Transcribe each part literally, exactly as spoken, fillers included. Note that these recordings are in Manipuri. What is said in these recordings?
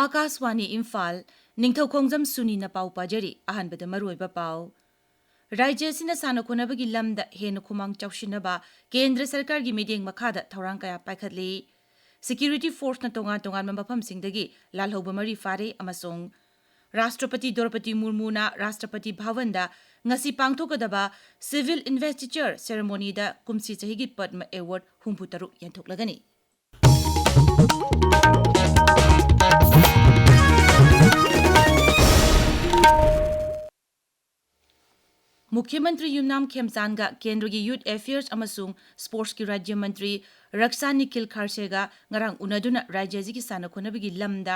ꯑꯥꯀꯥꯁꯋꯥꯅꯤ ꯏꯝꯐꯥꯜ, ꯅꯤꯡꯊꯧꯈꯣꯡꯖꯝ ꯁꯨꯅꯤꯅ ꯄꯥꯎ ꯄꯥꯖꯔꯤ꯫ ꯑꯍꯥꯟꯕꯗ ꯃꯔꯨꯑꯣꯏꯕ ꯄꯥꯎ꯫ ꯔꯥꯖ꯭ꯌ ꯑꯁꯤꯅ ꯁꯥꯟꯅ ꯈꯣꯠꯅꯕꯒꯤ ꯂꯝꯗ ꯍꯦꯟꯅ ꯈꯨꯃꯥꯡ ꯆꯥꯎꯁꯤꯟꯅꯕ ꯀꯦꯟꯗ꯭ꯔ ꯁꯔꯀꯥꯔꯒꯤ ꯃꯤꯠꯌꯦꯡ ꯃꯈꯥꯗ ꯊꯧꯔꯥꯡ ꯀꯌꯥ ꯄꯥꯏꯈꯠꯂꯤ꯫ ꯁꯦꯀ꯭ꯌꯨꯔꯤꯇꯤ ꯐꯣꯔꯁꯅ ꯇꯣꯉꯥꯟ ꯇꯣꯉꯥꯟꯕ ꯃꯐꯝꯁꯤꯡꯗꯒꯤ ꯂꯥꯜꯍꯧꯕ ꯃꯔꯤ ꯐꯥꯔꯦ ꯑꯃꯁꯨꯡ ꯔꯥꯁꯇ꯭ꯔꯄꯇꯤ ꯗ꯭ꯔꯧꯄꯗꯤ ꯃꯨꯔꯃꯨꯅ ꯔꯥꯁꯇ꯭ꯔꯄꯇꯤ ꯚꯕꯟꯗ ꯉꯁꯤ ꯄꯥꯡꯊꯣꯛꯀꯗꯕ ꯁꯤꯚꯤꯜ ꯏꯟꯚꯦꯁꯇꯤꯆꯔ ꯁꯦꯔꯦꯃꯣꯅꯤꯗ ꯀꯨꯝꯁꯤ ꯆꯍꯤꯒꯤ ꯄꯗ꯭ꯃ ꯑꯦꯋꯥꯔꯗ ꯍꯨꯝꯐꯨ ꯇꯔꯨꯛ ꯌꯦꯟꯊꯣꯛꯂꯒꯅꯤ꯫ ꯃꯨꯈ꯭ꯌ ꯃꯟꯇ꯭ꯔꯤ ꯌꯨꯝꯅꯥꯝ ꯈꯦꯝꯆꯥꯟꯒ ꯀꯦꯟꯗ꯭ꯔꯒꯤ ꯌꯨꯊ ꯑꯦꯐꯤꯌꯔꯁ ꯑꯃꯁꯨꯡ ꯁ꯭ꯄꯣꯔꯠꯁꯀꯤ ꯔꯥꯖ꯭ꯌ ꯃꯟꯇ꯭ꯔꯤ ꯔꯛꯁꯥ ꯅꯤꯈꯤꯜ ꯈꯥꯔꯁꯦꯒ ꯉꯔꯥꯡ ꯎꯅꯗꯨꯅ ꯔꯥꯖ꯭ꯌ ꯑꯁꯤꯒꯤ ꯁꯥꯟꯅ ꯈꯣꯠꯅꯕꯒꯤ ꯂꯝꯗ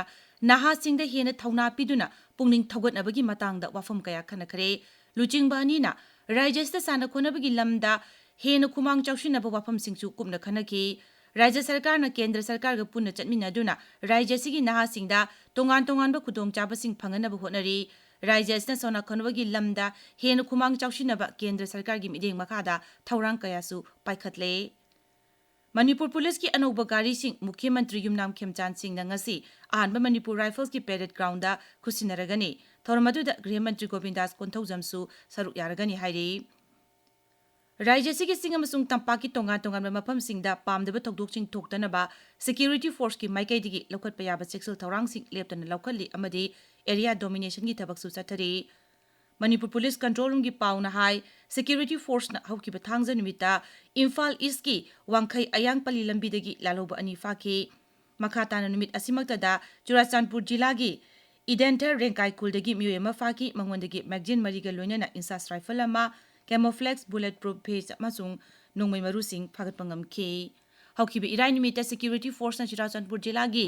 ꯅꯍꯥꯁꯤꯡꯗ ꯍꯦꯟꯅ ꯊꯧꯅꯥ ꯄꯤꯗꯨꯅ ꯄꯨꯛꯅꯤꯡ ꯊꯧꯒꯠꯅꯕꯒꯤ ꯃꯇꯥꯡꯗ ꯋꯥꯐꯝ ꯀꯌꯥ ꯈꯟꯅꯈ꯭ꯔꯦ꯫ ꯂꯨꯆꯤꯡꯕ ꯑꯅꯤꯅ ꯔꯥꯖ꯭ꯌ ꯑꯁꯤꯗ ꯁꯥꯟꯅ ꯈꯣꯠꯅꯕꯒꯤ ꯂꯝꯗ ꯍꯦꯟꯅ ꯈꯨꯃꯥꯡ ꯆꯥꯎꯁꯤꯟꯅꯕ ꯋꯥꯐꯝꯁꯤꯡꯁꯨ ꯀꯨꯞꯅ ꯈꯟꯅꯈꯤ꯫ ꯔꯥꯖ꯭ꯌ ꯁꯔꯀꯥꯔꯅ ꯀꯦꯟꯗ꯭ꯔ ꯁꯔꯀꯥꯔꯒ ꯄꯨꯟꯅ ꯆꯠꯃꯤꯟꯅꯗꯨꯅ ꯔꯥꯖ꯭ꯌ ꯑꯁꯤꯒꯤ ꯅꯍꯥꯁꯤꯡꯗ ꯇꯣꯉꯥꯟ ꯇꯣꯉꯥꯟꯕ ꯈꯨꯗꯣꯡꯆꯥꯕꯁꯤꯡ ꯐꯪꯍꯟꯅꯕ ꯍꯣꯠꯅꯔꯤ꯫ ꯔꯥꯖ꯭ꯌ ꯑꯁꯤꯅ ꯁꯥꯟꯅ ꯈꯣꯠꯅꯕꯒꯤ ꯂꯝꯗ ꯍꯦꯟꯅ ꯈꯨꯃꯥꯡ ꯆꯥꯎꯁꯤꯟꯅꯕ ꯀꯦꯟꯗ꯭ꯔ ꯁꯔꯀꯥꯔꯒꯤ ꯃꯤꯠꯌꯦꯡ ꯃꯈꯥꯗ ꯊꯧꯔꯥꯡ ꯀꯌꯥꯁꯨ ꯄꯥꯏꯈꯠꯂꯦ꯫ ꯃꯅꯤꯄꯨꯔ ꯄꯨꯂꯤꯁꯀꯤ ꯑꯅꯧꯕ ꯒꯥꯔꯤꯁꯤꯡ ꯃꯨꯈ꯭ꯌ ꯃꯟꯇ꯭ꯔꯤ ꯌꯨꯝꯅꯥꯝ ꯈꯦꯝꯆꯥꯟ ꯁꯤꯡꯅ ꯉꯁꯤ ꯑꯍꯥꯟꯕ ꯃꯅꯤꯄꯨꯔ ꯔꯥꯏꯐꯜꯁꯀꯤ ꯄꯦꯔꯦꯗ ꯒ꯭ꯔꯥꯎꯟꯗ ꯈꯨꯠꯁꯤꯟꯅꯔꯒꯅꯤ꯫ ꯊꯧꯔꯝ ꯑꯗꯨꯗ ꯒ꯭ꯔꯤꯍ ꯃꯟꯇ꯭ꯔꯤ ꯒꯣꯕꯤꯟꯗꯥꯁ ꯀꯣꯟꯊꯧꯖꯝꯁꯨ ꯁꯔꯨꯛ ꯌꯥꯔꯒꯅꯤ ꯍꯥꯏꯔꯤ꯫ ꯔꯥꯖ꯭ꯌ ꯑꯁꯤꯒꯤ ꯆꯤꯡ ꯑꯃꯁꯨꯡ ꯇꯝꯄꯥꯛꯀꯤ ꯇꯣꯉꯥꯟ ꯇꯣꯉꯥꯟꯕ ꯃꯐꯝꯁꯤꯡꯗ ꯄꯥꯝꯗꯕ ꯊꯧꯗꯣꯛꯁꯤꯡ ꯊꯣꯛꯇꯅꯕ ꯁꯦꯀ꯭ꯌꯨꯔꯤꯇꯤ ꯐꯣꯔꯁꯀꯤ ꯃꯥꯏꯀꯩꯗꯒꯤ ꯂꯧꯈꯠꯄ ꯌꯥꯕ ꯆꯦꯛꯁꯤꯜ ꯊꯧꯔꯥꯡꯁꯤꯡ ꯂꯦꯞꯇꯅ ꯂꯧꯈꯠꯂꯤ ꯑꯃꯗꯤ ꯑꯦꯔꯤꯌꯥ ꯗꯣꯃꯤꯅꯦꯁꯟꯒꯤ ꯊꯕꯛꯁꯨ ꯆꯠꯊꯔꯤ꯫ ꯃꯅꯤꯄꯨꯔ ꯄꯨꯂꯤꯁ ꯀꯟꯇ꯭ꯔꯣꯜ ꯔꯨꯝꯒꯤ ꯄꯥꯎꯅ ꯍꯥꯏ, ꯁꯦꯀ꯭ꯌꯨꯔꯤꯇꯤ ꯐꯣꯔꯁꯅ ꯍꯧꯈꯤꯕ ꯊꯥꯡꯖ ꯅꯨꯃꯤꯠꯇ ꯏꯝꯐꯥꯜ ꯏꯁꯀꯤ ꯋꯥꯡꯈꯩ ꯑꯌꯥꯡꯄꯜꯂꯤ ꯂꯝꯕꯤꯗꯒꯤ ꯂꯥꯜꯍꯧꯕ ꯑꯅꯤ ꯐꯥꯈꯤ꯫ ꯃꯈꯥ ꯇꯥꯅ ꯅꯨꯃꯤꯠ ꯑꯁꯤꯃꯛꯇꯗ ꯆꯨꯔꯥꯆꯥꯟꯄꯨꯔ ꯖꯤꯂꯥꯒꯤ ꯏꯗꯦꯟꯊꯔ ꯔꯦꯡꯀꯥꯏ ꯈꯨꯜꯗꯒꯤ ꯃꯤꯑꯣꯏ ꯑꯃ ꯐꯥꯈꯤ꯫ ꯃꯉꯣꯟꯗꯒꯤ ꯃꯦꯒꯖꯤꯟ ꯃꯔꯤꯒ ꯂꯣꯏꯅꯅ ꯏꯟꯁꯥꯁ ꯔꯥꯏꯐꯜ ꯑꯃ, ꯀꯦꯃꯣꯐ꯭ꯂꯦꯛꯁ ꯕꯨꯂꯦꯠ ꯄ꯭ꯔꯨꯐ ꯚꯦꯁ ꯑꯃꯁꯨꯡ ꯅꯣꯡꯃꯩ ꯃꯔꯨꯁꯤꯡ ꯐꯥꯒꯠꯄ ꯉꯝꯈꯤ꯫ ꯍꯧꯈꯤꯕ ꯏꯔꯥꯏ ꯅꯨꯃꯤꯠꯇ ꯁꯦꯀ꯭ꯌꯨꯔꯤꯇꯤ ꯐꯣꯔꯁꯅ ꯆꯨꯔꯥꯆꯥꯟꯄꯨꯔ ꯖꯤꯂꯥꯒꯤ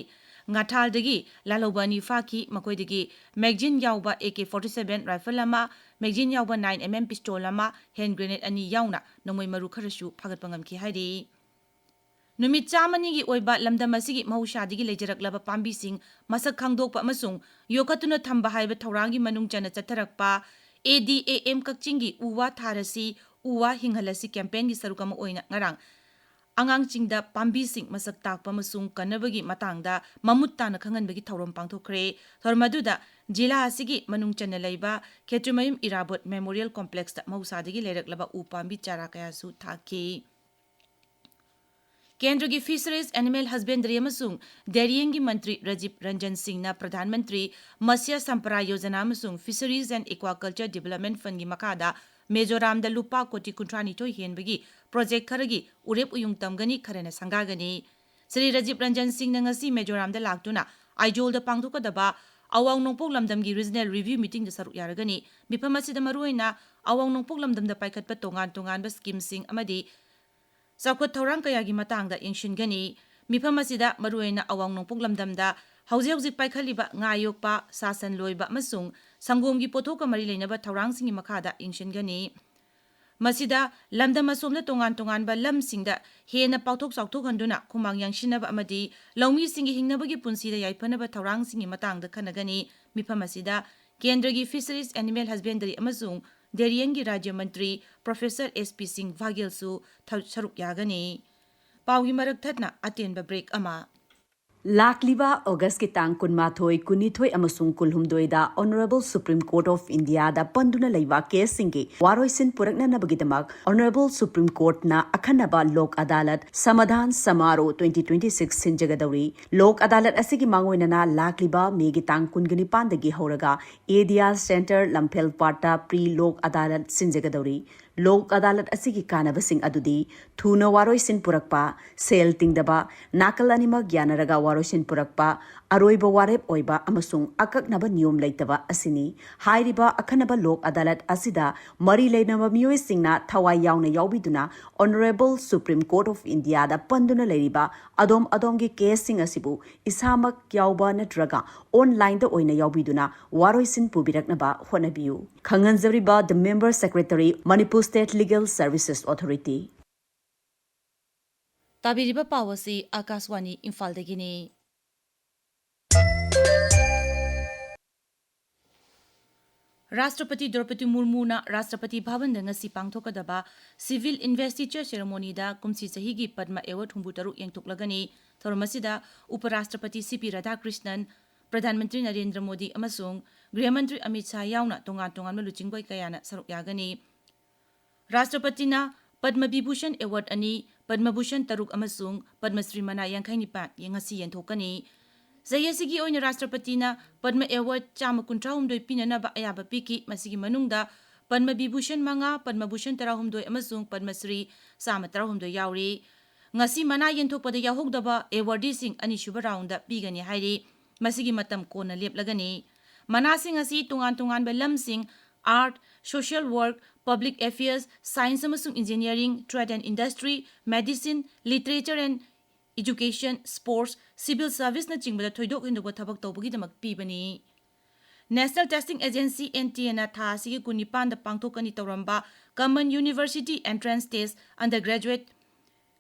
ꯉꯥꯊꯥꯜꯗꯒꯤ ꯂꯥꯜꯍꯧꯕ ꯑꯅꯤ ꯐꯥꯈꯤ꯫ ꯃꯈꯣꯏꯗꯒꯤ ꯃꯦꯒꯖꯤꯟ ꯌꯥꯎꯕ A K forty seven rifle ꯑꯃ, ꯃꯦꯒꯖꯤꯟ ꯌꯥꯎꯕ ꯅꯥꯏꯟ ꯑꯦꯝ ꯑꯦꯝ ꯄꯤꯁꯇꯣꯜ ꯑꯃ, ꯍꯦꯟ ꯒ꯭ꯔꯦꯅꯦꯗ ꯑꯅꯤ ꯌꯥꯎꯅ ꯅꯣꯡꯃꯩ ꯃꯔꯨ ꯈꯔꯁꯨ ꯐꯥꯒꯠꯄ ꯉꯝꯈꯤ ꯍꯥꯏꯔꯤ꯫ ꯅꯨꯃꯤꯠ ꯆꯥꯝꯃꯅꯤꯒꯤ ꯑꯣꯏꯕ ꯂꯝꯗꯝ ꯑꯁꯤꯒꯤ ꯃꯍꯧꯁꯥꯗꯒꯤ ꯂꯩꯖꯔꯛꯂꯕ ꯄꯥꯝꯕꯤꯁꯤꯡ ꯃꯁꯛ ꯈꯪꯗꯣꯛꯄ ꯑꯃꯁꯨꯡ ꯌꯣꯛꯈꯠꯇꯨꯅ ꯊꯝꯕ ꯍꯥꯏꯕ ꯊꯧꯔꯥꯡꯒꯤ ꯃꯅꯨꯡ ꯆꯟꯅ ꯆꯠꯊꯔꯛꯄ ꯑꯦ ꯗꯤ ꯑꯦ ꯑꯦꯝ ꯀꯛꯆꯤꯡꯒꯤ ꯎ ꯋꯥ ꯊꯥꯔꯁꯤ, ꯎ ꯋꯥ ꯍꯤꯡꯍꯜꯂꯁꯤ ꯀꯦꯝꯄꯦꯟꯒꯤ ꯁꯔꯨꯛ ꯑꯃ ꯑꯣꯏꯅ ꯉꯔꯥꯡ ꯑꯉꯥꯡꯁꯤꯡꯗ ꯄꯥꯝꯕꯤꯁꯤꯡ ꯃꯁꯛ ꯇꯥꯛꯄ ꯑꯃꯁꯨꯡ ꯀꯟꯅꯕꯒꯤ ꯃꯇꯥꯡꯗ ꯃꯃꯨꯠ ꯇꯥꯅ ꯈꯪꯍꯟꯕꯒꯤ ꯊꯧꯔꯝ ꯄꯥꯡꯊꯣꯛꯈ꯭ꯔꯦ꯫ ꯊꯧꯔꯝ ꯑꯗꯨꯗ ꯖꯤꯂꯥ ꯑꯁꯤꯒꯤ ꯃꯅꯨꯡ ꯆꯟꯅ ꯂꯩꯕ ꯈꯦꯇ꯭ꯔꯤꯃꯌꯨꯝ ꯏꯔꯥꯕꯣꯠ ꯃꯦꯃꯣꯔꯤꯌꯦꯜ ꯀꯣꯝꯄ꯭ꯂꯦꯛꯁꯇ ꯃꯍꯧꯁꯥꯗꯒꯤ ꯂꯩꯔꯛꯂꯕ ꯎ ꯄꯥꯝꯕꯤ ꯆꯥꯔꯥ ꯀꯌꯥꯁꯨ ꯊꯥꯈꯤ꯫ ꯀꯦꯟꯗ꯭ꯔꯒꯤ ꯐꯤꯁꯔꯤꯖ, ꯑꯦꯅꯤꯃꯦꯜ ꯍꯁꯕꯦꯟꯗꯔꯤ ꯑꯃꯁꯨꯡ ꯗꯦꯔꯤꯌꯤꯡꯒꯤ ꯃꯟꯇ꯭ꯔꯤ ꯔꯥꯖꯤꯕ ꯔꯟꯖꯟ ꯁꯤꯡꯅ ꯄ꯭ꯔꯙꯥꯟ ꯃꯟꯇ꯭ꯔꯤ ꯃꯠꯁ꯭ꯌ ꯁꯝꯄꯥꯗꯥ ꯌꯣꯖꯅꯥ ꯑꯃꯁꯨꯡ ꯐꯤꯁꯔꯤꯖ ꯑꯦꯟ ꯑꯦꯀ꯭ꯋꯥꯀꯜꯆꯔ ꯗꯤꯕꯦꯂꯞꯃꯦꯟꯠ ꯐꯟꯒꯤ ꯃꯈꯥꯗ ꯃꯤꯖꯣꯔꯥꯝꯗ ꯂꯨꯄꯥ ꯀꯣꯇꯤ ꯀꯨꯟꯊ꯭ꯔꯥ ꯅꯤꯊꯣꯏ ꯍꯦꯟꯕꯒꯤ ꯄ꯭ꯔꯣꯖꯦꯛ ꯈꯔꯒꯤ ꯎꯔꯦꯞ ꯎꯌꯨꯡ ꯇꯝꯒꯅꯤ, ꯈꯔꯅ ꯁꯪꯒꯥꯒꯅꯤ꯫ ꯁ꯭ꯔꯤ ꯔꯥꯖꯤꯕ ꯔꯟꯖꯟ ꯁꯤꯡꯅ ꯉꯁꯤ ꯃꯤꯖꯣꯔꯥꯝꯗ ꯂꯥꯛꯇꯨꯅ ꯑꯥꯏꯖꯣꯜꯗ ꯄꯥꯡꯊꯣꯛꯀꯗꯕ ꯑꯋꯥꯡ ꯅꯣꯡꯄꯣꯛ ꯂꯝꯗꯝꯒꯤ ꯔꯤꯖꯅꯦꯜ ꯔꯤꯚ꯭ꯌꯨ ꯃꯤꯇꯤꯡꯗ ꯁꯔꯨꯛ ꯌꯥꯔꯒꯅꯤ꯫ ꯃꯤꯐꯝ ꯑꯁꯤꯗ ꯃꯔꯨꯑꯣꯏꯅ ꯑꯋꯥꯡ ꯅꯣꯡꯄꯣꯛ ꯂꯝꯗꯝꯗ ꯄꯥꯏꯈꯠꯄ ꯇꯣꯉꯥꯟ ꯇꯣꯉꯥꯟꯕ ꯁ꯭ꯀꯤꯝꯁꯤꯡ ꯑꯃꯗꯤ ꯆꯥꯎꯈꯠ ꯊꯧꯔꯥꯡ ꯀꯌꯥꯒꯤ ꯃꯇꯥꯡꯗ ꯌꯦꯡꯁꯤꯟꯒꯅꯤ꯫ ꯃꯤꯐꯝ ꯑꯁꯤꯗ ꯃꯔꯨꯑꯣꯏꯅ ꯑꯋꯥꯡ ꯅꯣꯡꯄꯣꯛ ꯂꯝꯗꯝꯗ ꯍꯧꯖꯤꯛ ꯍꯧꯖꯤꯛ ꯄꯥꯏꯈꯠꯂꯤꯕ ꯉꯥ ꯌꯣꯛꯄ, ꯁꯥ ꯁꯟ ꯂꯣꯏꯕ ꯑꯃꯁꯨꯡ ꯁꯪꯒꯣꯝꯒꯤ ꯄꯣꯠꯊꯣꯛꯀ ꯃꯔꯤ ꯂꯩꯅꯕ ꯊꯧꯔꯥꯡꯁꯤꯡꯒꯤ ꯃꯈꯥꯗ ꯌꯦꯡꯁꯤꯟꯒꯅꯤ꯫ ꯃꯁꯤꯗ ꯂꯝꯗꯝ ꯑꯁꯣꯝꯗ ꯇꯣꯉꯥꯟ ꯇꯣꯉꯥꯟꯕ ꯂꯝꯁꯤꯡꯗ ꯍꯦꯟꯅ ꯄꯥꯛꯊꯣꯛ ꯆꯥꯎꯊꯣꯛꯍꯟꯗꯨꯅ ꯈꯨꯃꯥꯡ ꯌꯥꯡꯁꯤꯟꯅꯕ ꯑꯃꯗꯤ ꯂꯧꯃꯤꯁꯤꯡꯒꯤ ꯍꯤꯡꯅꯕꯒꯤ ꯄꯨꯟꯁꯤꯗ ꯌꯥꯏꯐꯅꯕ ꯊꯧꯔꯥꯡꯁꯤꯡꯒꯤ ꯃꯇꯥꯡꯗ ꯈꯟꯅꯒꯅꯤ꯫ ꯃꯤꯐꯝ ꯑꯁꯤꯗ ꯀꯦꯟꯗ꯭ꯔꯒꯤ ꯐꯤꯁꯔꯤꯖ, ꯑꯦꯅꯤꯃꯦꯜ ꯍꯁꯕꯦꯟꯗꯔꯤ ꯑꯃꯁꯨꯡ ꯗꯦꯔꯤꯌꯤꯡꯒꯤ ꯔꯥꯖ꯭ꯌ ꯃꯟꯇ꯭ꯔꯤ ꯄ꯭ꯔꯣꯐꯦꯁꯔ ꯑꯦꯁ ꯄꯤ ꯁꯤꯡ ꯚꯥꯒꯦꯜꯁꯨ ꯊ-, ꯁꯔꯨꯛ ꯌꯥꯒꯅꯤ꯫ ꯄꯥꯎꯒꯤ ꯃꯔꯛ ꯊꯠꯅ ꯑꯇꯦꯟꯕ ꯕ꯭ꯔꯦꯛ ꯑꯃ꯫ ꯂꯥꯛꯂꯤꯕ ꯑꯣꯒꯁꯀꯤ ꯇꯥꯡ ꯀꯨꯟꯃꯥꯊꯣꯏ, ꯀꯨꯟꯅꯤꯊꯣꯏ ꯑꯃꯁꯨꯡ ꯀꯨꯟꯍꯨꯝꯗꯣꯏꯗ Honourable Supreme Court of Indiaꯗ ꯄꯟꯗꯨꯅ ꯂꯩꯕ ꯀꯦꯁꯁꯤꯡꯒꯤ ꯋꯥꯔꯣꯏꯁꯤꯟ ꯄꯨꯔꯛꯅꯅꯕꯒꯤꯗꯃꯛ Honourable Supreme Courtꯅ ꯑꯈꯟꯅꯕ ꯂꯣꯛ ꯑꯗꯥꯂꯠ ꯁꯃꯥꯙꯥꯟ ꯁꯃꯥꯔꯣꯍ twenty twenty-six ꯁꯤꯟꯖꯒꯗꯧꯔꯤ꯫ ꯂꯣꯛ ꯑꯗꯥꯂꯠ ꯑꯁꯤꯒꯤ ꯃꯥꯡꯑꯣꯏꯅꯅ ꯂꯥꯛꯂꯤꯕ ꯃꯦꯒꯤ ꯇꯥꯡ ꯀꯨꯟꯒ ꯅꯤꯄꯥꯟꯗꯒꯤ ꯍꯧꯔꯒ ADR Centre, ꯂꯝꯐꯦꯜ ꯄꯥꯠꯇ pre ꯂꯣꯛ ꯑꯗꯥꯂꯠ ꯁꯤꯟꯖꯒꯗꯧꯔꯤ꯫ ꯂꯣꯛ ꯑꯗꯥꯂꯠ ꯑꯁꯤꯒꯤ ꯀꯥꯟꯅꯕꯁꯤꯡ ꯑꯗꯨꯗꯤ ꯊꯨꯅ ꯋꯥꯔꯣꯏꯁꯤꯟ ꯄꯨꯔꯛꯄ, ꯁꯦꯜ ꯇꯤꯡꯗꯕ, ꯅꯥꯀꯜ ꯑꯅꯤꯃꯛ ꯌꯥꯅꯔꯒ ꯋꯥꯔꯣꯏꯁꯤꯟ ꯄꯨꯔꯛꯄ, ꯑꯔꯣꯏꯕ ꯋꯥꯔꯦꯞ ꯑꯣꯏꯕ ꯑꯃꯁꯨꯡ ꯑꯀꯛꯅꯕ ꯅꯤꯌꯣꯝ ꯂꯩꯇꯕ ꯑꯁꯤꯅꯤ꯫ ꯍꯥꯏꯔꯤꯕ ꯑꯈꯟꯅꯕ ꯂꯣꯛ ꯑꯗꯥꯂꯠ ꯑꯁꯤꯗ ꯃꯔꯤ ꯂꯩꯅꯕ ꯃꯤꯑꯣꯏꯁꯤꯡꯅ ꯊꯋꯥꯏ ꯌꯥꯎꯅ ꯌꯥꯎꯕꯤꯗꯨꯅ Honourable Supreme Court of Indiaꯗ ꯄꯟꯗꯨꯅ ꯂꯩꯔꯤꯕ ꯑꯗꯣꯝ ꯑꯗꯣꯝꯒꯤ ꯀꯦꯁꯁꯤꯡ ꯑꯁꯤꯕꯨ ꯏꯁꯥꯃꯛ ꯌꯥꯎꯕ ꯅꯠꯇ꯭ꯔꯒ online ꯑꯣꯏꯅ ꯌꯥꯎꯕꯤꯗꯨꯅ ꯋꯥꯔꯣꯏꯁꯤꯟ ꯄꯨꯕꯤꯔꯛꯅꯕ ꯍꯣꯠꯅꯕꯤꯌꯨ꯫ ꯈꯪꯍꯟꯖꯔꯤꯕ, the Member Secretary, Manipur State Legal Services Authority꯫ ꯇꯥꯕꯤꯔꯤꯕ ꯄꯥꯎ ꯑꯁꯤ ꯑꯥꯀꯥꯁꯋꯥꯅꯤ ꯏꯝꯐꯥꯜꯗꯒꯤꯅꯤ꯫ ꯔꯥꯁꯇ꯭ꯔꯄꯇꯤ ꯗ꯭ꯔꯧꯄꯗꯤ ꯃꯨꯔꯃꯨꯅ ꯔꯥꯁꯇ꯭ꯔꯄꯇꯤ ꯚꯕꯟꯗ ꯉꯁꯤ ꯄꯥꯡꯊꯣꯛꯀꯗꯕ Civil Investiture Ceremonyꯗ ꯀꯨꯝꯁꯤ ꯆꯍꯤꯒꯤ ꯄꯗꯃ Award ꯍꯨꯝꯐꯨ ꯇꯔꯨꯛ ꯌꯦꯟꯊꯣꯛꯂꯒꯅꯤ꯫ ꯊꯧꯔꯝ ꯑꯁꯤꯗ ꯎꯄ ꯔꯥꯁꯇ꯭ꯔꯄꯇꯤ ꯁꯤ ꯄꯤ ꯔꯥꯙꯥꯀ꯭ꯔꯤꯁꯅꯟ, ꯄ꯭ꯔꯙꯥꯟ ꯃꯟꯇ꯭ꯔꯤ ꯅꯔꯦꯟꯗ꯭ꯔ ꯃꯣꯗꯤ ꯑꯃꯁꯨꯡ ꯒ꯭ꯔꯤꯍ ꯃꯟꯇ꯭ꯔꯤ ꯑꯃꯤꯠ ꯁꯥꯍ ꯌꯥꯎꯅ ꯇꯣꯉꯥꯟ ꯇꯣꯉꯥꯟꯕ ꯂꯨꯆꯤꯡꯕ ꯀꯌꯥꯅ ꯁꯔꯨꯛ ꯌꯥꯒꯅꯤ꯫ ꯔꯥꯁꯇ꯭ꯔꯄꯇꯤꯅ ꯄꯗꯃ ꯕꯤꯚꯨꯁꯟ Award ꯑꯅꯤ, ꯄꯗꯃ ꯚꯨꯁꯟ ꯇꯔꯨꯛ ꯑꯃꯁꯨꯡ ꯄꯗꯃ ꯁ꯭ꯔꯤ ꯃꯅꯥ ꯌꯥꯡꯈꯩ ꯅꯤꯄꯥꯟ ꯉꯁꯤ ꯌꯦꯟꯊꯣꯛꯀꯅꯤ꯫ ꯆꯍꯤ ꯑꯁꯤꯒꯤ ꯑꯣꯏꯅ ꯔꯥꯁꯇ꯭ꯔꯄꯇꯤꯅ ꯄꯗꯃ Award ꯆꯥꯝꯃ ꯀꯨꯟꯊ꯭ꯔꯥ ꯍꯨꯝꯗꯣꯏ ꯄꯤꯅꯅꯕ ꯑꯌꯥꯕ ꯄꯤꯈꯤ꯫ ꯃꯁꯤꯒꯤ ꯃꯅꯨꯡꯗ ꯄꯗꯃ ꯕꯤꯚꯨꯁꯟ ꯃꯉꯥ, ꯄꯗꯃ ꯚꯨꯁꯟ ꯇꯔꯥꯍꯨꯝꯗꯣꯏ ꯑꯃꯁꯨꯡ ꯄꯗꯃ ꯁ꯭ꯔꯤ ꯆꯥꯝꯃ ꯇꯔꯥꯍꯨꯝꯗꯣꯏ ꯌꯥꯎꯔꯤ꯫ ꯉꯁꯤ ꯃꯅꯥ ꯌꯦꯟꯊꯣꯛꯄꯗ ꯌꯥꯎꯍꯧꯗꯕ awardee ꯁꯤꯡ ꯑꯅꯤꯁꯨꯕ round ꯗ ꯄꯤꯒꯅꯤ ꯍꯥꯏꯔꯤ꯫ ꯃꯁꯤꯒꯤ ꯃꯇꯝ ꯀꯣꯟꯅ ꯂꯦꯞꯂꯒꯅꯤ꯫ ꯃꯅꯥꯁꯤꯡ ꯑꯁꯤ ꯇꯣꯉꯥꯟ ꯇꯣꯉꯥꯟꯕ ꯂꯝꯁꯤꯡ, Art, Social Work, Public Affairs, Science ꯑꯃꯁꯨꯡ Engineering, Trade and Industry, Medicine, Literature and Education, Sports, Civil Service ꯅꯆꯤꯡꯕꯗ ꯊꯣꯏꯗꯣꯛ ꯍꯦꯟꯗꯣꯛꯄ ꯊꯕꯛ ꯇꯧꯕꯒꯤꯗꯃꯛ ꯄꯤꯕꯅꯤ꯫ National Testing Agency, N T A ꯅ ꯊꯥ ꯑꯁꯤꯒꯤ ꯀꯨꯟꯅꯤꯄꯥꯟꯗ ꯄꯥꯡꯊꯣꯛꯀꯅꯤ ꯇꯧꯔꯝꯕ Common University Entrance Test, Undergraduate,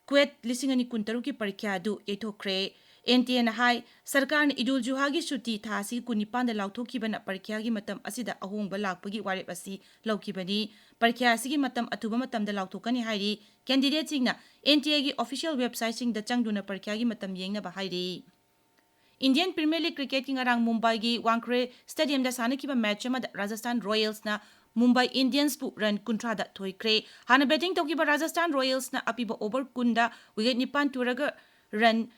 ꯀ꯭ꯋꯦꯠ ꯂꯤꯁꯤꯡ ꯑꯅꯤ ꯀꯨꯟꯇꯔꯨꯛꯀꯤ ꯄꯔꯤꯈ꯭ꯌꯥ ꯑꯗꯨ ꯌꯩꯊꯣꯛꯈ꯭ꯔꯦ꯫ N T A ꯅ ꯍꯥꯏ, ꯁꯔꯀꯥꯔꯅ ꯏꯗꯨꯜ ꯖꯨꯍꯥꯒꯤ ꯁꯨꯇꯤ ꯊꯥ ꯑꯁꯤꯒꯤ ꯀꯨꯟꯅꯤꯄꯥꯟꯗ ꯂꯥꯎꯊꯣꯛꯈꯤꯕꯅ ꯄꯔꯤꯈ꯭ꯌꯥꯒꯤ ꯃꯇꯝ ꯑꯁꯤꯗ ꯑꯍꯣꯡꯕ ꯂꯥꯛꯄꯒꯤ ꯋꯥꯔꯦꯞ ꯑꯁꯤ ꯂꯧꯈꯤꯕꯅꯤ꯫ ꯄꯔꯤꯈ꯭ꯌꯥ ꯑꯁꯤꯒꯤ ꯃꯇꯝ ꯑꯊꯨꯕ ꯃꯇꯝꯗ ꯂꯥꯎꯊꯣꯛꯀꯅꯤ ꯍꯥꯏꯔꯤ꯫ Candidate ꯁꯤꯡꯅ N T A ꯒꯤ official website ꯁꯤꯡꯗ ꯆꯪꯗꯨꯅ ꯄꯔꯤꯈ꯭ꯌꯥꯒꯤ ꯃꯇꯝ ꯌꯦꯡꯅꯕ ꯍꯥꯏꯔꯤ꯫ Indian Premier League cricket ꯀꯤ ꯉꯔꯥꯡ ꯃꯨꯝꯕꯥꯏꯒꯤ ꯋꯥꯡꯈ꯭ꯔꯦ stadium ꯗ ꯁꯥꯟꯅꯈꯤꯕ match ꯑꯃꯗ Rajasthan Royals ꯅ Mumbai Indians ꯕꯨ run ꯀꯨꯟꯊ꯭ꯔꯥꯗ ꯊꯣꯏꯈ꯭ꯔꯦ꯫ ꯍꯥꯟꯅ batting ꯇꯧꯈꯤꯕ Rajasthan Royals ꯅ ꯑꯄꯤꯕ over ꯀꯨꯟꯗ wicket ꯅꯤꯄꯥꯟ ꯇꯨꯔꯒ run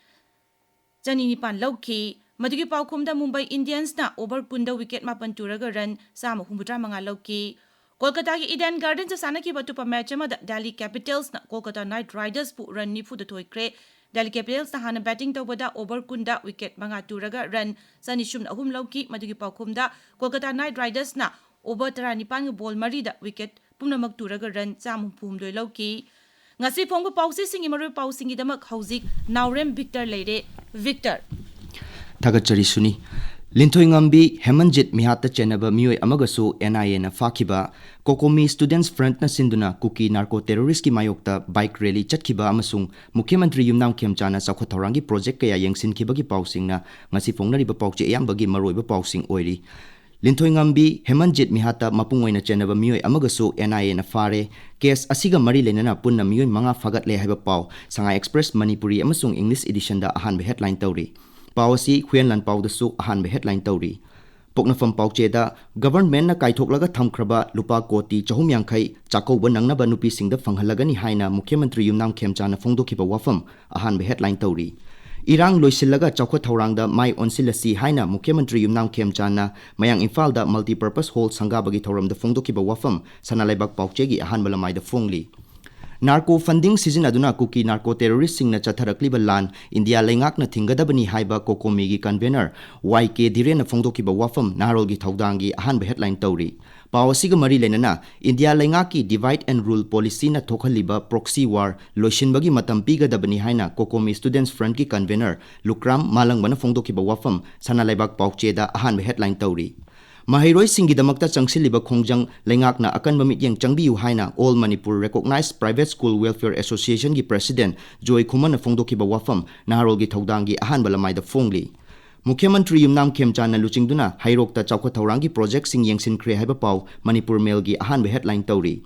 ꯆꯅꯤ ꯅꯤꯄꯥꯟ ꯂꯧꯈꯤ꯫ ꯃꯗꯨꯒꯤ ꯄꯥꯎꯈꯨꯝꯗ Mumbai Indians ꯅ over ꯀꯨꯟꯗ wicket ꯃꯥꯄꯟ ꯇꯨꯔꯒ run ꯆꯥꯝꯃ ꯍꯨꯝꯐꯨꯇꯔꯥ ꯃꯉꯥ ꯂꯧꯈꯤ꯫ ꯀꯣꯜꯀꯇꯥꯒꯤ Eden Gardens ꯗ ꯁꯥꯟꯅꯈꯤꯕ ꯑꯇꯣꯞꯄ match ꯑꯃꯗ Delhi Capitals ꯅ Kolkata Knight Riders ꯕꯨ run ꯅꯤꯐꯨꯗ ꯊꯣꯏꯈ꯭ꯔꯦ꯫ Delhi Capitals ꯅ ꯍꯥꯟꯅ batting ꯇꯧꯕꯗ over ꯀꯨꯟꯗ wicket ꯃꯉꯥ ꯇꯨꯔꯒ run ꯆꯅꯤ ꯁꯨꯞꯅ ꯑꯍꯨꯝ ꯂꯧꯈꯤ꯫ ꯃꯗꯨꯒꯤ ꯄꯥꯎꯈꯨꯝꯗ Kolkata Knight Riders ꯅ over ꯇꯔꯥꯅꯤꯄꯥꯟꯒ ball ꯃꯔꯤꯗ wicket ꯄꯨꯝꯅꯃꯛ ꯇꯨꯔꯒ run ꯆꯥꯝꯃ ꯍꯨꯝꯐꯨ ꯍꯨꯝꯗꯣꯏ ꯂꯧꯈꯤ꯫ ꯉꯁꯤ ꯐꯣꯡꯕ ꯄꯥꯎꯆꯦꯁꯤꯡꯒꯤ ꯃꯔꯨꯑꯣꯏꯕ ꯄꯥꯎꯁꯤꯡꯒꯤꯗꯃꯛ ꯍꯧꯖꯤꯛ ꯅꯥꯎꯔꯦꯝ ꯚꯤꯛꯇꯔ ꯂꯩꯔꯦ꯫ ꯚꯤꯛꯇꯔ꯫ ꯊꯥꯒꯠꯆꯔꯤ ꯁꯨꯅꯤ꯫ ꯂꯤꯟꯊꯣꯏꯉꯝꯕꯤ ꯍꯦꯃꯟꯖꯤꯠ ꯃꯤꯍꯥꯠꯇ ꯆꯦꯟꯅꯕ ꯃꯤꯑꯣꯏ ꯑꯃꯒꯁꯨ N I A ꯅ ꯐꯥꯈꯤꯕ꯫ COCOMI Students Front ꯅ ꯁꯤꯟꯗꯨꯅ ꯀꯨꯀꯤ narco terrorist ꯀꯤ ꯃꯥꯌꯣꯛꯇ bike rally ꯆꯠꯈꯤꯕ ꯑꯃꯁꯨꯡ ꯃꯨꯈ꯭ꯌ ꯃꯟꯇ꯭ꯔꯤ ꯌꯨꯝꯅꯥꯝ ꯈꯦꯝꯆꯥꯟꯅ ꯆꯥꯎꯈꯠ ꯊꯧꯔꯥꯡꯒꯤ project ꯀꯌꯥ ꯌꯦꯡꯁꯤꯟꯈꯤꯕꯒꯤ ꯄꯥꯎꯁꯤꯡꯅ ꯉꯁꯤ ꯐꯣꯡꯅꯔꯤꯕ ꯄꯥꯎꯆꯦ ꯑꯌꯥꯝꯕꯒꯤ ꯃꯔꯨꯑꯣꯏꯕ ꯄꯥꯎꯁꯤꯡ ꯑꯣꯏꯔꯤ꯫ ꯂꯤꯟꯊꯣꯏꯉꯝꯕꯤ ꯍꯦꯃꯟꯖꯤꯠ ꯃꯤꯍꯥꯠꯇ ꯃꯄꯨꯡ ꯑꯣꯏꯅ ꯆꯦꯟꯅꯕ ꯃꯤꯑꯣꯏ ꯑꯃꯒꯁꯨ N I Aꯅ ꯐꯥꯔꯦ꯫ ꯀꯦꯁ ꯑꯁꯤꯒ ꯃꯔꯤ ꯂꯩꯅꯅ ꯄꯨꯟꯅ ꯃꯤꯑꯣꯏ ꯃꯉꯥ ꯐꯥꯒꯠꯂꯦ ꯍꯥꯏꯕ ꯄꯥꯎ ꯁꯉꯥꯏ ꯑꯦꯛꯁꯄ꯭ꯔꯦꯁ ꯃꯅꯤꯄꯨꯔꯤ ꯑꯃꯁꯨꯡ ꯏꯪꯂꯤꯁ ꯏꯗꯤꯁꯟꯗ ꯑꯍꯥꯟꯕ ꯍꯦꯗꯂꯥꯏꯟ ꯇꯧꯔꯤ꯫ ꯄꯥꯎ ꯑꯁꯤ ꯍꯨꯏꯌꯦꯟ ꯂꯥꯟꯄꯥꯎꯗꯁꯨ ꯑꯍꯥꯟꯕ ꯍꯦꯗꯂꯥꯏꯟ ꯇꯧꯔꯤ꯫ ꯄꯣꯛꯅꯐꯝ ꯄꯥꯎꯆꯦꯗ ꯒꯚꯔꯟꯃꯦꯟꯠꯅ ꯀꯥꯏꯊꯣꯛꯂꯒ ꯊꯝꯈ꯭ꯔꯕ ꯂꯨꯄꯥ ꯀꯣꯇꯤ ꯆꯍꯨꯝ ꯌꯥꯡꯈꯩ ꯆꯥꯛꯀꯧꯕ ꯅꯪꯅꯕ ꯅꯨꯄꯤꯁꯤꯡꯗ ꯐꯪꯍꯜꯂꯒꯅꯤ ꯍꯥꯏꯅ ꯃꯨꯈ꯭ꯌꯃꯟꯇ꯭ꯔꯤ ꯌꯨꯝꯅꯥꯝ ꯈꯦꯝꯆꯥꯟꯅ ꯐꯣꯡꯗꯣꯛꯈꯤꯕ ꯋꯥꯐꯝ ꯑꯍꯥꯟꯕ ꯍꯦꯗꯂꯥꯏꯟ ꯇꯧꯔꯤ꯫ ꯏꯔꯥꯡ ꯂꯣꯏꯁꯤꯜꯂꯒ ꯆꯥꯎꯈꯠ ꯊꯧꯔꯥꯡꯗ ꯃꯥꯏ ꯑꯣꯟꯁꯤꯜꯂꯁꯤ ꯍꯥꯏꯅ ꯃꯨꯈ꯭ꯌꯃꯟꯇ꯭ꯔꯤ ꯌꯨꯝꯅꯥꯝ ꯈꯦꯝꯆꯥꯟꯅ ꯃꯌꯥꯡ ꯏꯝꯐꯥꯜꯗ ꯃꯜꯇꯤꯄꯔꯄꯁ ꯍꯣꯜ ꯁꯪꯒꯥꯕꯒꯤ ꯊꯧꯔꯝꯗ ꯐꯣꯡꯗꯣꯛꯈꯤꯕ ꯋꯥꯐꯝ ꯁꯅꯥ ꯂꯩꯕꯥꯛ ꯄꯥꯎꯆꯦꯒꯤ ꯑꯍꯥꯟꯕ ꯂꯃꯥꯏꯗ ꯐꯣꯡꯂꯤ꯫ ꯅꯥꯔꯀꯣ ꯐꯟꯗꯤꯡ ꯁꯤꯖꯤꯟꯅꯗꯨꯅ ꯀꯨꯀꯤ ꯅꯥꯔꯀꯣ ꯇꯦꯔꯣꯔꯤꯁꯁꯤꯡꯅ ꯆꯠꯊꯔꯛꯂꯤꯕ ꯂꯥꯟ ꯏꯟꯗꯤꯌꯥ ꯂꯩꯉꯥꯛꯅ ꯊꯤꯡꯒꯗꯕꯅꯤ ꯍꯥꯏꯕ ꯀꯣꯀꯣꯃꯤꯒꯤ ꯀꯟꯚꯦꯅꯔ ꯋꯥꯏ ꯀꯦ ꯙꯤꯔꯦꯟꯅ ꯐꯣꯡꯗꯣꯛꯈꯤꯕ ꯋꯥꯐꯝ ꯅꯍꯥꯔꯣꯜꯒꯤ ꯊꯧꯗꯥꯡꯒꯤ ꯑꯍꯥꯟꯕ ꯍꯦꯗꯂꯥꯏꯟ ꯇꯧꯔꯤ꯫ ꯄꯥꯎ ꯑꯁꯤꯒ ꯃꯔꯤ ꯂꯩꯅꯅ ꯏꯟꯗꯤꯌꯥ ꯂꯩꯉꯥꯛꯀꯤ divide and rule policyꯅ ꯊꯣꯛꯍꯜꯂꯤꯕ proxy war ꯂꯣꯏꯁꯤꯟꯕꯒꯤ ꯃꯇꯝ ꯄꯤꯒꯗꯕꯅꯤ ꯍꯥꯏꯅ ꯀꯣꯀꯣꯃꯤ Students Frontꯀꯤ ꯀꯟꯚꯦꯅꯔ ꯂꯨꯀ꯭ꯔꯥꯝ ꯃꯥꯂꯪꯕꯅ ꯐꯣꯡꯗꯣꯛꯈꯤꯕ ꯋꯥꯐꯝ ꯁꯅꯥ ꯂꯩꯕꯥꯛ ꯄꯥꯎꯆꯦꯗ ꯑꯍꯥꯟꯕ ꯍꯦꯗꯂꯥꯏꯟ ꯇꯧꯔꯤ꯫ ꯃꯍꯩꯔꯣꯏꯁꯤꯡꯒꯤꯗꯃꯛꯇ ꯆꯪꯁꯤꯜꯂꯤꯕ ꯈꯣꯡꯖꯪ ꯂꯩꯉꯥꯛꯅ ꯑꯀꯟꯕ ꯃꯤꯠꯌꯦꯡ ꯆꯪꯕꯤꯌꯨ ꯍꯥꯏꯅ All Manipur Recognized Private School Welfare Associationꯒꯤ president ꯖꯣꯏ ꯈꯨꯃꯟꯅ ꯐꯣꯡꯗꯣꯛꯈꯤꯕ ꯋꯥꯐꯝ ꯅꯍꯥꯔꯣꯜꯒꯤ ꯊꯧꯗꯥꯡꯒꯤ ꯑꯍꯥꯟꯕ ꯂꯃꯥꯏꯗ ꯐꯣꯡꯂꯤ꯫ ꯃꯨꯈ꯭ꯌꯃꯟꯇ꯭ꯔꯤ ꯌꯨꯝꯅꯥꯝ ꯈꯦꯝꯆꯥꯟꯅ ꯂꯨꯆꯤꯡꯗꯨꯅ ꯍꯩꯔꯣꯛꯇ ꯆꯥꯎꯈꯠ ꯊꯧꯔꯥꯡꯒꯤ ꯄ꯭ꯔꯣꯖꯦꯛꯁꯤꯡ ꯌꯦꯡꯁꯤꯟꯈ꯭ꯔꯦ ꯍꯥꯏꯕ ꯄꯥꯎ ꯃꯅꯤꯄꯨꯔ ꯃꯦꯜꯒꯤ ꯑꯍꯥꯟꯕ ꯍꯦꯗꯂꯥꯏꯟ ꯇꯧꯔꯤ꯫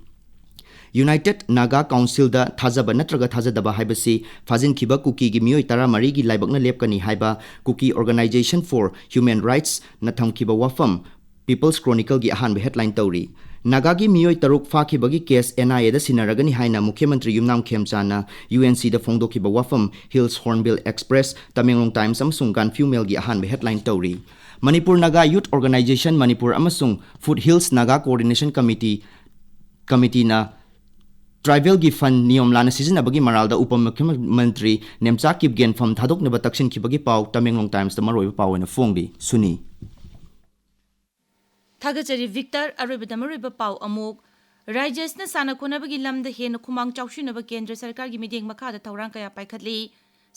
United Naga Councilꯗ ꯊꯥꯖꯕ ꯅꯠꯇ꯭ꯔꯒ ꯊꯥꯖꯗꯕ ꯍꯥꯏꯕꯁꯤ ꯐꯥꯖꯤꯟꯈꯤꯕ ꯀꯨꯀꯤꯒꯤ ꯃꯤꯑꯣꯏ ꯇꯔꯥꯃꯔꯤꯒꯤ ꯂꯥꯏꯕꯛꯅ ꯂꯦꯞꯀꯅꯤ ꯍꯥꯏꯕ Kuki Organisation for Human Rightsꯅ ꯊꯝꯈꯤꯕ ꯋꯥꯐꯝ People's Chronicleꯒꯤ ꯑꯍꯥꯟꯕ ꯍꯦꯗꯂꯥꯏꯟ ꯇꯧꯔꯤ꯫ ꯅꯥꯒꯥꯒꯤ ꯃꯤꯑꯣꯏ ꯇꯔꯨꯛ ꯐꯥꯈꯤꯕꯒꯤ ꯀꯦꯁ N I Aꯗ ꯁꯤꯟꯅꯔꯒꯅꯤ ꯍꯥꯏꯅ ꯃꯨꯈ꯭ꯌꯃꯟꯇ꯭ꯔꯤ ꯌꯨꯝꯅꯥꯝ ꯈꯦꯝꯆꯥꯟꯅ UNCꯗ ꯐꯣꯡꯗꯣꯛꯈꯤꯕ ꯋꯥꯐꯝ Hills Hornbill Express, Tamenglong Times ꯑꯃꯁꯨꯡ Gaanphiu Mailꯒꯤ ꯑꯍꯥꯟꯕ ꯍꯦꯗꯂꯥꯏꯟ ꯇꯧꯔꯤ꯫ ꯃꯅꯤꯄꯨꯔ ꯅꯥꯒꯥ ꯌꯨꯊ ꯑꯣꯔꯒꯅꯥꯏꯖꯦꯁꯟ ꯃꯅꯤꯄꯨꯔ ꯑꯃꯁꯨꯡ Foothills Naga Coordination Committee, ꯀꯃꯤꯇꯤꯅ ꯇ꯭ꯔꯥꯏꯕꯦꯜꯒꯤ ꯐꯟ ꯅꯤꯌꯣꯝ ꯂꯥꯟꯅ ꯁꯤꯖꯤꯟꯅꯕꯒꯤ ꯃꯔꯥꯜꯗ ꯎꯄ ꯃꯨꯈ꯭ꯌꯃꯟꯇ꯭ꯔꯤ ꯅꯦꯝꯆꯥ ꯀꯤꯞꯒꯦꯟ ꯐꯝ ꯊꯥꯗꯣꯛꯅꯕ ꯇꯛꯁꯤꯟꯈꯤꯕꯒꯤ ꯄꯥꯎ ꯇꯃꯦꯡꯂꯣꯡ ꯇꯥꯏꯝꯁꯇ ꯃꯔꯨꯑꯣꯏꯕ ꯄꯥꯎ ꯑꯣꯏꯅ ꯐꯣꯡꯂꯤ꯫ ꯁꯨꯅꯤ꯫ ꯊꯥꯒꯠꯆꯔꯤ ꯚꯤꯛꯇꯔ꯫ ꯑꯔꯣꯏꯕꯗ ꯃꯔꯨꯑꯣꯏꯕ ꯄꯥꯎ ꯑꯃꯨꯛ꯫ ꯔꯥꯏꯖꯦꯁꯅ ꯁꯥꯟꯅ ꯈꯣꯠꯅꯕꯒꯤ ꯂꯝꯗ ꯍꯦꯟꯅ ꯈꯨꯃꯥꯡ ꯆꯥꯎꯁꯤꯟꯅꯕ ꯀꯦꯟꯗ꯭ꯔ ꯁꯔꯀꯥꯔꯒꯤ ꯃꯤꯠꯌꯦꯡ ꯃꯈꯥꯗ ꯊꯧꯔꯥꯡ ꯀꯌꯥ ꯄꯥꯏꯈꯠꯂꯤ꯫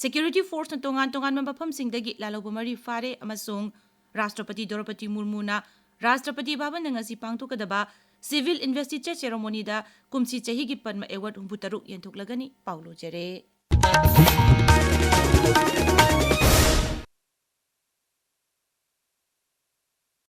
Security forceꯅ ꯇꯣꯉꯥꯟ ꯇꯣꯉꯥꯟꯕ ꯃꯐꯝꯁꯤꯡꯗꯒꯤ ꯂꯥꯜꯍꯧꯕ ꯃꯔꯤ ꯐꯥꯔꯦ ꯑꯃꯁꯨꯡ ꯔꯥꯁꯇ꯭ꯔꯄꯇꯤ ꯗ꯭ꯔꯧꯄꯗꯤ ꯃꯨꯔꯃꯨꯅ ꯔꯥꯁꯇ꯭ꯔꯄꯇꯤ ꯚꯕꯟꯗ ꯉꯁꯤ ꯄꯥꯡꯊꯣꯛꯀꯗꯕ civil investiture ceremonyꯗ ꯀꯨꯝꯁꯤ ꯆꯍꯤꯒꯤ ꯄꯗꯃ ꯑꯦꯋꯥꯔꯗ ꯍꯨꯝꯐꯨꯇꯔꯨꯛ ꯌꯦꯟꯊꯣꯛꯂꯒꯅꯤ꯫ ꯄꯥꯎ ꯂꯣꯏꯖꯔꯦ꯫